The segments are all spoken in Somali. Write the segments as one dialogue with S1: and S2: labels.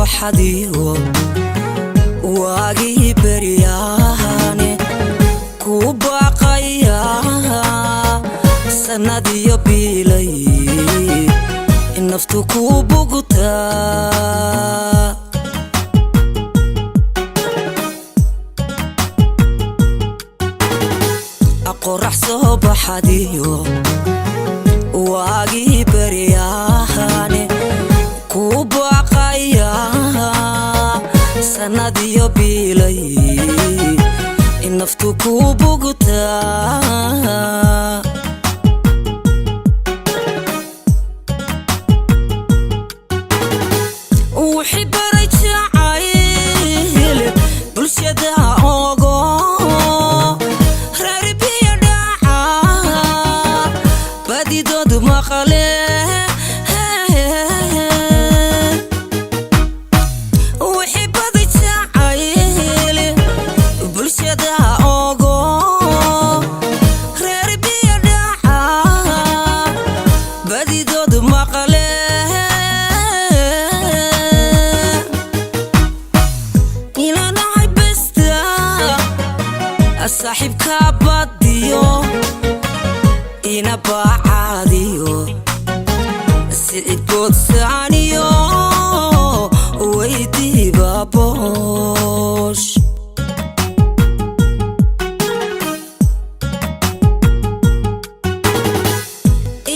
S1: Baxadiyo waagii beryaane ku baaqaya, sanadiyo biilay naftu ku bugtaa. Qorax soo baxadiyo waagii beryaane ku baaqaya, sanadiyo biilay naftu ku bugtaa. Wixii baray jacayl bulshada ogo, reer biyo dhaca badidoodu maqale. Wixii badi jacayl bulshada ogo, reer biyo dhaca badidoodu maqale. Ilanahay besta saaxiibka badiyo, ina bacaadiyo sicid boodsaaniyo weydiiba boosh.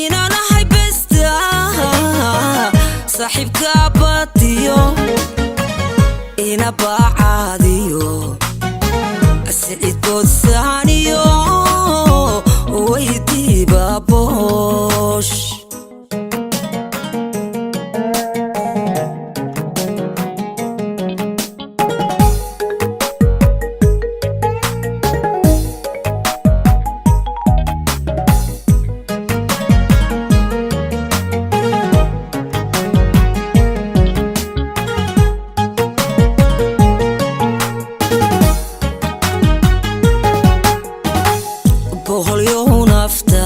S1: Inaanahay besta saaxiibka badiyo, ina bacaadiyo sicid boodsaaniyo weydiiba boosh. Boholyow nafta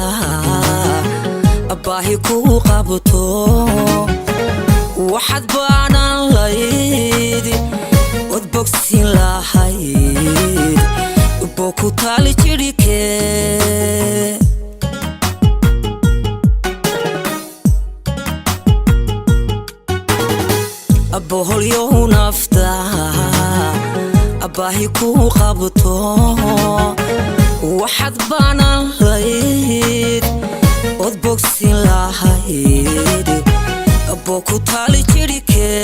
S1: baahi ku qabto, waxaad baanan layd od bogsin lahayd boo ku taali jidhike. Boholyow nafta baahi ku qabto, waxaad baanan layd od bogsin lahayd boo ku taali jidhike.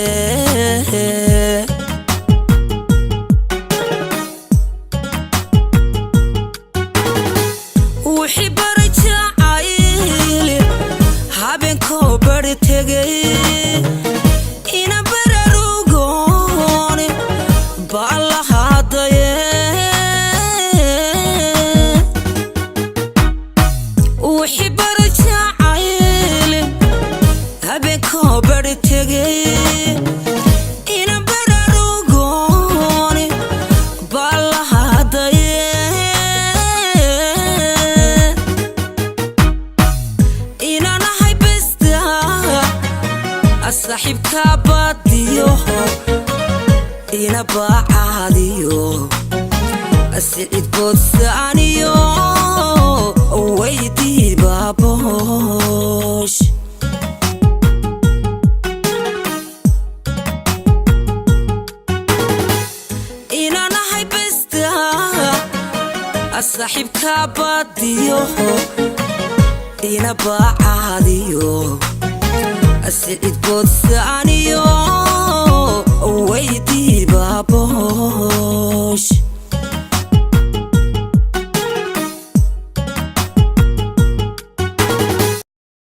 S1: Wixii baray jacayl habeenkoo bari tegay, ina bararugoon baalahadaye. Wixii baray jacayl habeenkoo bari tegay, ina bararugoon baalahadaye. Inaanahay besta saaxiibka badiyo, ina bacaadiyo sicid boodsaaniyo weydiiba boosh. Inaanahay besta saaxiibka badiyo, ina bacaadiyo sicid boodsaaniyo weydiiba.